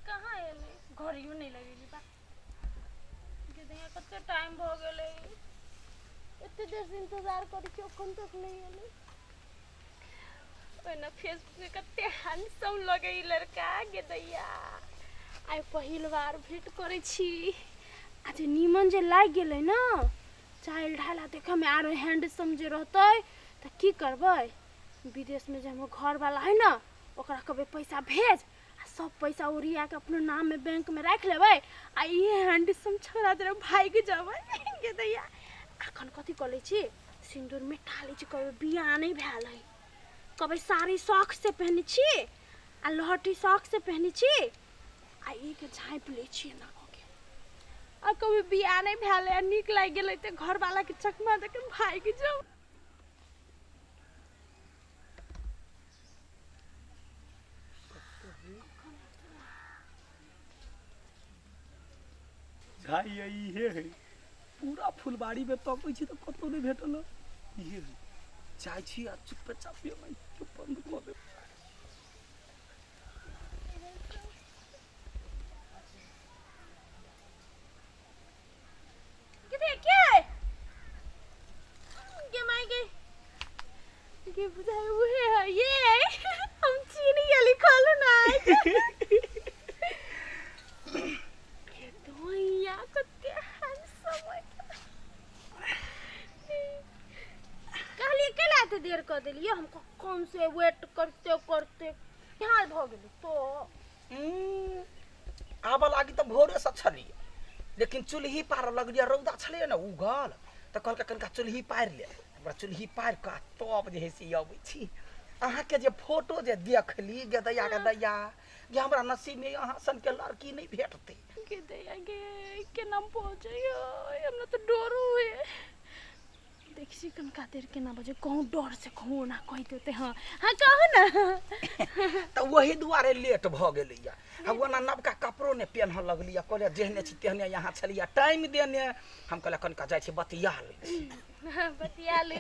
कहाँ एलै घड़ियो नहि लगेली बा गे दैया कते टाइम भऽ गेलै एते देर से इंतजार करै छी अखन तक नहि एलै ओहिना फेसबुक पे कते हैंडसम लगै ई लड़का गे दैया आइ पहिल बार भेंट करै छी आ जे नीमन जे लागि गेलै ने चालि ढाल आ देखैमे आरो हैंडसम जे रहतै तऽ की करबै विदेशमे जे हमर घरवाला हइ ने ओकरा कहबै पैसा भेज आ सब पैसा ओरिया के अपनो नाममे बैंकमे राखि लेबै आ ई हैंडसम छोड़ा जरा भागि जेबै गे दैया अखन कथी कऽ लै छी सिन्दूर मिटा लै छी कहबै बियाह नहि भेल हइ कहबै साड़ी शौक से पहिनै छी आ लहठी शौक से पहिनै छी आ एक झाँपि लै छी एना कऽ के आ कहबै बियाह नहि भेल हइ आ नीक लागि गेलै तऽ घरवालाके चकमा दऽ के भागि जाउ झाइ इहे है पूरा फुलबाड़ी में तकै छी तऽ कतौ नहि भेटल इहे है जाइ छी आ चुप्पे चापे के बंद कऽ देब। के के के माय के के बुझाय उहे है ये हम चीनी गेली खोलू ना के धोइया कते हैंडसम है कहलिए केला एते देर कऽ देलिए हम कौन से वेट करते करते यहाँ भऽ गेलै तो आबऽ लागी तऽ भोरेसँ छलियै लेकिन चूल्ही पारऽ लगलियै रौदा छलैए ने उगल तऽ कहलकै कनिका चूल्ही पारि ले ओकरा चूल्ही पारि कऽ तब जे हइ से अबै छी अहाँके जे फोटो जे देखली गे दैया गे दैया जे हमरा नसीबमे अहाँ सनके लड़की नहि भेटतै। गे दैया गे केना बजैया हमरा तऽ डरो होइए। देख छी कनका देर केना बजे कहूँ डर से कहूँ ओना कहि देते। हाँ हाँ कहू ना। तऽ ओही दुआरे लेट भऽ गेलैया आ ओना नवका कपड़ो नहि पेन्हऽ लगलियै। कहलियै जेहने छी तेहने यहाँ छलियै टाइम देने। हम कहलियै कनिका जाइ छी बतिया लै छी। बतिया ले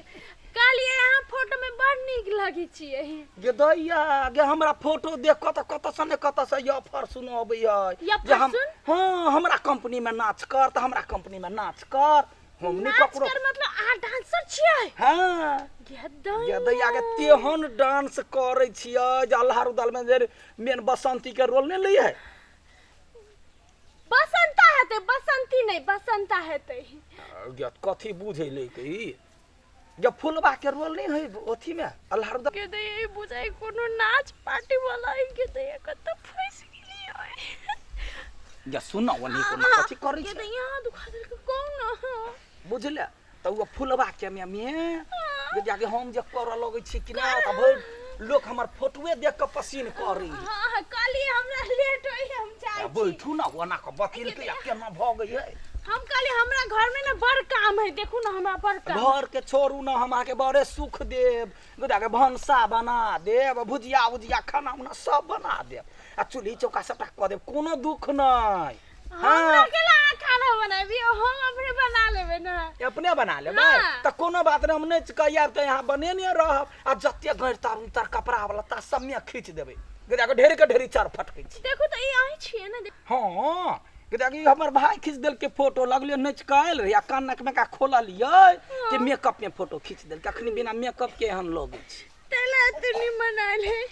कहलियै अहाँ फोटो में बड़ नीक लगै छियै। गे दैया गे हमरा फोटो देख कऽ तऽ कतऽसँ ने कतऽसँ ई ऑफर सुन अबैया जे हम हाँ हमरा कंपनी में नाच कर तऽ हमरा कंपनी में नाच कर। हम नहि नाच ककरो कर मतलब अहाँ डांसर छियै? हाँ गे दैया गे दैया गे तेहन डांस करै छियै जे अल्हा रुदल में जे मेन बसंती के रोल नहि लै है। बसंता हेतै बसंती नहि बसंता हेतै। गे कथी बुझै लै के ई जे फुलबा के रोल नहि है अथी में अल्हा रुदल। गे दैया ई बुझाइ कोनो नाच पार्टी वाला है। गे दैया कतऽ फँसि गेलियै। गे सुन ओनी कोनो कथी करै गे छै। दैया दुखा देलकै कहू ना। बुझले तऽ ओ फुलबा के में जे जाके हम जे करऽ लगै छी कि ना तऽ भरि लोक हमर फोटोए देख कऽ पसीन करै। हाँ हाँ कहलियै हमरा लेट होइए हम जाइ छी। बैठू ना ओना कऽ बतेलकै आ केना भऽ गेलै। हम कहलियै हमरा घर में ना बड़ काम है देखू ना हमरा बड़ काम। घर के छोड़ू ना हम अहाँके बड़े सुख देब। के भनसा बना देब भुजिया उजिया खाना उना सब बना देब आ चूल्ही चौका सबटा कऽ देब कोनो दुख नहि। हमरा केला अहाँ खाना बनाबी हम अपने बना लेबै ना। अपने बना लेबै तऽ कोनो बात नहि हम नाचि कऽ आयब तऽ यहाँ बनेने रहब आ जते गैर तार उतर कपड़ा लत्ता सबमे खींच देबै। के ढेरी के ढेरी चार फटकै छी। देखू तऽ ई अहीं छियै ने। हाँ गे ई हमर भाय खींच देलकै फोटो लगले नाचि कऽ आयल रहै आ कान नाक मे का खोललियै कि मेकअप में फोटो खींच देलकै। अखनी बिना मेकअप के एहन लगै छै। तैला एते निमन आयल है।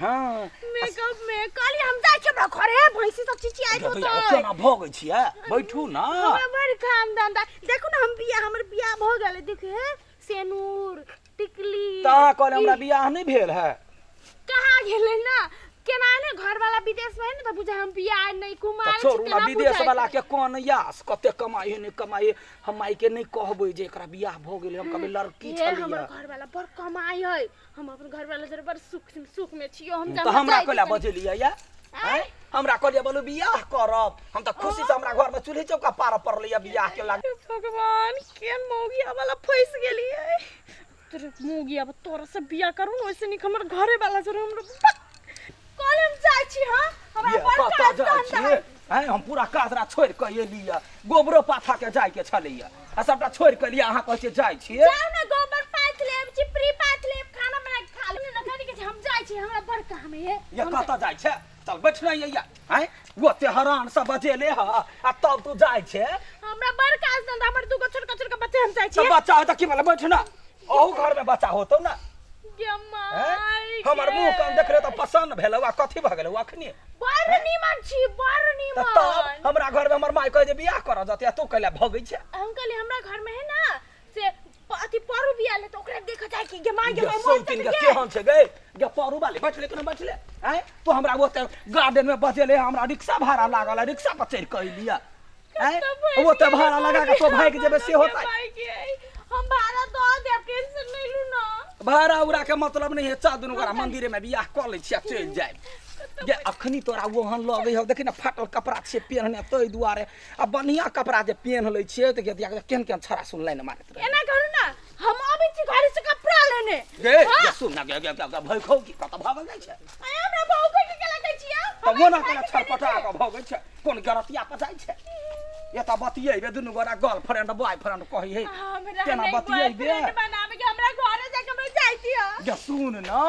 हाँ मेकअप में कहलियै हम जाइ छी हमरा घरे भैंसी सब चिचियाइत होतै। केना भगै छियै बैठू ना। हमरा बड़ काम धंधा देखू ना हम बियाह हमर बियाह भऽ गेलै देखू हे सेनूर टिकली। तऽ अहाँ कहलियै हमरा बियाह नहि भेल है। कहाँ गेलै ना केना ने घर वाला विदेश में है ना तऽ बुझाय हम बियाह नहि कुमार तऽ छी छोड़ू ना केना विदेश बुझाइत वाला के कोन यास कते कमाइ है नहि कमाइ है। हम माय के नहि कहबै जे एकरा बियाह भऽ गेलै। हम कहबै लड़की हे हमर छलैया। घर वाला बड़ कमाइ है हम अपन घर वाला जरा बड़ सुख सुख में छियो हम तऽ हमरा कहला बजेलियै या आँय हमरा कहलियै बोलू बियाह करब हम तऽ खुशी से हमरा घर में चूल्ही चौका पारऽ पड़लैया बियाह के लाग। भगवान केहन मौगिया वाला फँसि गेलियै। तोरे मौगिया तोरा से बियाह करू ने ओइसे नीक हमर घरे वाला जरा हमरो कहले हम जाइ छी। हाँ हमरा ये बड़ कतऽ काज जाइ धंधा छियै है। आँय हम पूरा काजरा छोड़ि कऽ एलियै गोबरो पाथा के जाय के छलैया आ सबटा छोड़ि कऽ एलियै अहाँ कहै छियै जाइ छियै। जाउ ने गोबर पाथि लेब चिपरी पाथि लेब खाना बना के खा लेब ना कथी के छै हम जाइ छी हमरा बड़ काम है। ये कतऽ जाइ छै चल बैठ ना यैया आँय ओते हरान सब बजेले ह आ तब तू जाइ छे। हमरा बड़ काज धंधा, हमर दूगो छोटका छोटका बच्चा, हम जाइ तऽ छी। बच्चा है तऽ की भेलै, बैठ ना, अहू घर में बच्चा होतौ ना। गे हैं? माय हमर गे। मुँह कान देखले तऽ पसन्द भेलौ आ कथी भऽ गेलौ अखनी? बड़ नीमन छी, बड़ तऽ तब नीमन। हमरा घर में हमर माय कहै जे बियाह करऽ जते आ तू कैला भगै छै? हम कहली हमरा घर में है ना से अथी परू बियाल है, तो ओकरा देखऽ जाय कि गे माय गे गे माय सौ मोर दिन के के केहन छै गे? गे परू वाली, बैठले केना बैठले आँय? तू हमरा ओते गार्डन में बजेले, हमरा रिक्शा भाड़ा लागल है, रिक्शा पर चढ़ि कऽ अयलियै आँय, ओते भाड़ा लगा के तो भागि जेबै से होतै? हम भाड़ा दऽ देब, टेंशन नहीं लू ना। भाड़ा उड़ा के मतलब नहीं है, चल दुनू गोरा मंदिरे में बियाह कऽ लै छियै आ चलि जायब। गे अखनी तोरा ओहन लगै हौ, देखी ने फाटल कपड़ा छियै पेन्हने ताहि दुआरे, आ बढ़िआँ कपड़ा जे पेन्ह लै छियै तऽ गे केहन केहन छड़ा सुन लाइन मारैत रहै। एना करू ना, हम अबै छी घर से कपड़ा लेने। गे हाँ। गे सुन ना, गे गे गे भय खौ की कतऽ भागल जाइ छै? आय हमरा भागै के केला कहै छियै? तऽ ओना केना छरपटा कऽ भगै छै, कोन गरतिया पर जाइ छै? एतऽ बतियेबे दुनू गोरा गर्लफ्रेंड बॉयफ्रेंड कहै है। हमरा केना नहीं बतियेबे? बॉयफ्रेंड बनाबे के, हमरा घरे जाके हमरा जाइती है। गे सुन ना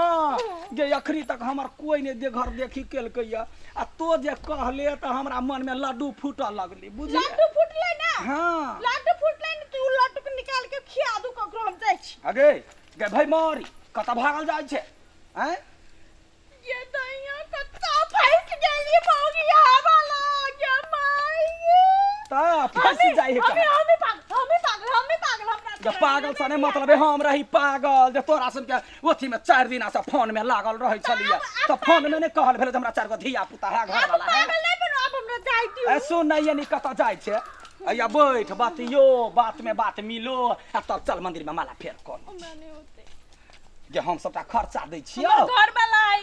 गे, अखनी तक हमर कोई नहि दे घर देखी केलकै या, आ तो जे कहले तऽ हमरा मन में लड्डू फूटऽ लगली, बुझलियै? लड्डू फूटलै ना? हाँ। लड्डू फूटलै ने तू लड्डू के निकाल के खिया दू ककरो, हम जाइ छी। अगे गे भाई मारी, कतऽ भागल जाइ छै आँय? ये दैया कत्ता फंस गेली मौगी वाला, गे माय गे। तऽ फंसि जाइ है। हमें हमें पागल, हमें पागल, हमें पागल, हमरा जे पागल सने मतलब है, हम रही पागल जे तोरा सन के ओथी में 4 दिना से फोन में लागल रहै छलियै, तऽ फोन में नहि कहल भेल जे हमरा 4 गो धिया पुता है, घर अब वाला है। पागल नहीं बनो, अब हमरा जाइ दियौ। ए सुन नहीं यानी कतऽ जाइ छै? अइया बैठ बतियो, बात में बात मिलो आ तब चल मंदिर में माला फेर कर। हमरा नहीं होते। जे हम सबटा खर्चा दै छियौ। हमर घर वाला है।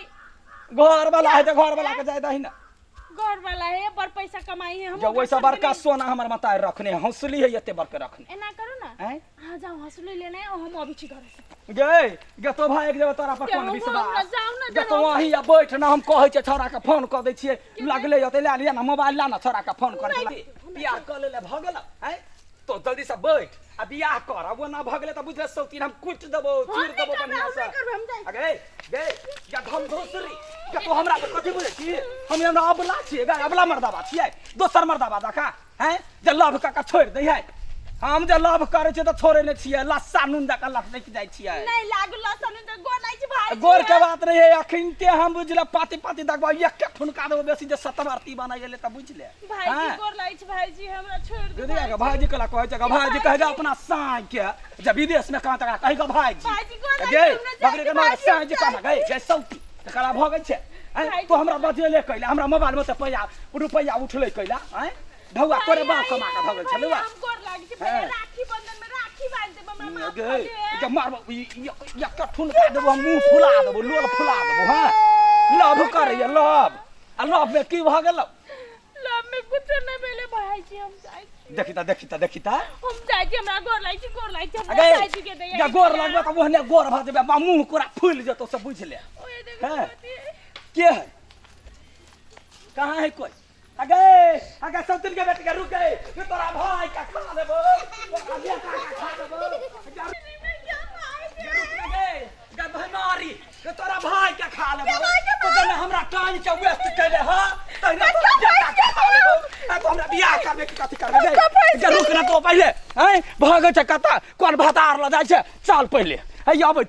घर वाला है तऽ घर वाला के जाय दही ना। घर वाला है, बड़ पैसा कमाई है हम। जे ओहिसँ बड़का सोना हमर मताइ रखने है, हौसली है एते बड़के रखने। एना करू ना। आँय? अहाँ जाउ हौसली लेने, हम अबै छी घर से। गे गे तो भागि जेबै तोरा पर कोन हम विश्वास? हमरा जाउ ना। गे तो वहीं आ बैठ ना, हम कहै छियै छौड़ा के फोन कऽ दै छियै, लगले एतै, लए लिअ ना मोबाइल, ला ना छौड़ा के फोन कर। बियाह कऽ लेले भऽ गेल आँय, तो जल्दी से बैठ आ बियाह कर, आ ओना भऽ गेलै तऽ बुझले सौतीन हम कुटि देबौ, हम चूर नहि देबौ करबै, बढ़िआँ हम से। नहि करबै, हम जाइ। अगे गे या धम धोसरी गे, तो हमरा पर कथी बुझै छी? हम हमरा अबला छियै गे, अबला मर्दाबा छियै, दोसर मर्दाबा दखा हैं जे लव कऽ के छोड़ि दै है। हम जे लव करै छियै तऽ छोड़ै नहि छियै, लस्सा नून दऽ कऽ लटकि जाइ छियै। नहीं लागल लसन तऽ गोर लागै छै भाई। गोर के बात नहीं है, अखनते हम बुझले पाती पाती दगबा एक एक ठुनका देबो, बेसी जे सतवर्ती बनाइ गेलै तऽ बुझले। भाईजी। हाँ। गोर लागै छै भाईजी, हमरा छोड़ दे। दीदी के भाईजी कला कहै छै, भाईजी कहे अपना साँइ के जे विदेश में कहाँ तक कहे भाईजी। भाईजी गोर लागै गे छै, हमरा बकरी के जाइ मार छै, साँइ जी कहाँ गए गए सौती तकरा भऽ गेल छै आँय? भाईजी। तो हमरा बजेले कैला, हमरा मोबाइल में तऽ पैसा रुपैआ उठलै कैला आँय? ढौआ तोरे बाप कमा कऽ भऽ गेल छलौ। हम गोर लागै छै भैया, हैं। राखी बंधन में राखी बांध देब, हमरा माफ गे कऽ दे। गे मारबो एक ठुनका देबो, हम मुँह फुला देबो, लोल फुला देबो। हाँ लव करैया लव, आ लव में की भऽ गेलौ? लव में कुछ नहीं भेलै भाईजी, हम जाइ छी। देखी तऽ देखी तऽ देखी तऽ। हम जाइ छी, हमरा गोर लागै छी, गोर लागै छी, हमरा अगे जाइ छी के दैया। जे गोर लगबे तऽ ओहने गोर भऽ जेबै, मुँह कोरा फुलि जेतौ से बुझि ले। ओए देखो। हैं। कथी है? के है, कहाँ है कोई? अगे अगे सब दिन के बेटी के रुक गए, ये तोरा भाई का खा लेबो, तोरा बेटा का खा लेबो। गे गे भैमारी, ये तोरा भाई के खा लेबो। तो जने हमरा टाइम के वेस्ट केले ह, तहिना तोरा बेटा के खा लेबो। आ तो हमरा बियाह करबे की कथी करबे? गे गे रुक ना तो पहिले हैं, भागै छै कतऽ, कोन भतार ल जाइ छै? चल पहिले है अबै।